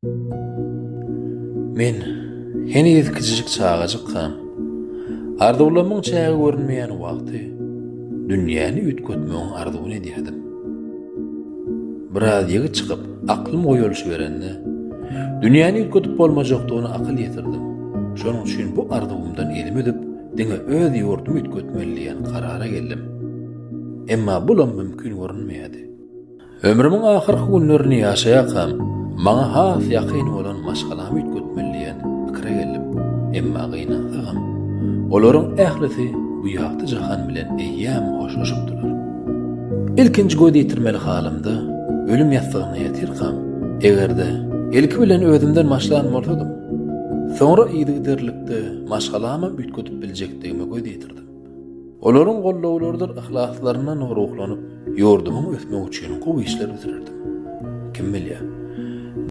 Men heniz kiçijik çagajykkam, arzuwlarymyň çägi görünmeýän wagty dünýäni üýtgetmegiň arzuwyny edýärdim. Biraz ýigit çykyp, aklym goýalyşyberende, dünýäni üýtgedip bolmajakdygyna akyl ýetirdim. Şonuň üçin bu arzuwymdan elimi üzüp, diňe öz ýurdumy üýtgetmeli diýen karara geldim. Emma bulam mümkin görünmeýärdi. Ömrümiň ahyrky günlerini ýaşaýarkam, maňa has ýakyn bolan maşgalamy üýtgetmeli diýen pikire geldim. Emma gynansagam, olaryň ählisi bu ýagty jahan bilen eýýäm hoşlaşypdylar. Ilkinji göz ýetirmeli halymda, ölüm ýassygynda ýatyrkam, eger-de, ilki bilen özümden başlan bolsadym, soňra yzygiderlilikde maşgalamam üýtgedip biljekdigime göz ýetirdim. Olaryň goldawlarydyr yhlaslaryndan ruhlanyp, ýurdumyň ösmegi üçin gowy işler bitirerdim. Kim bilýär?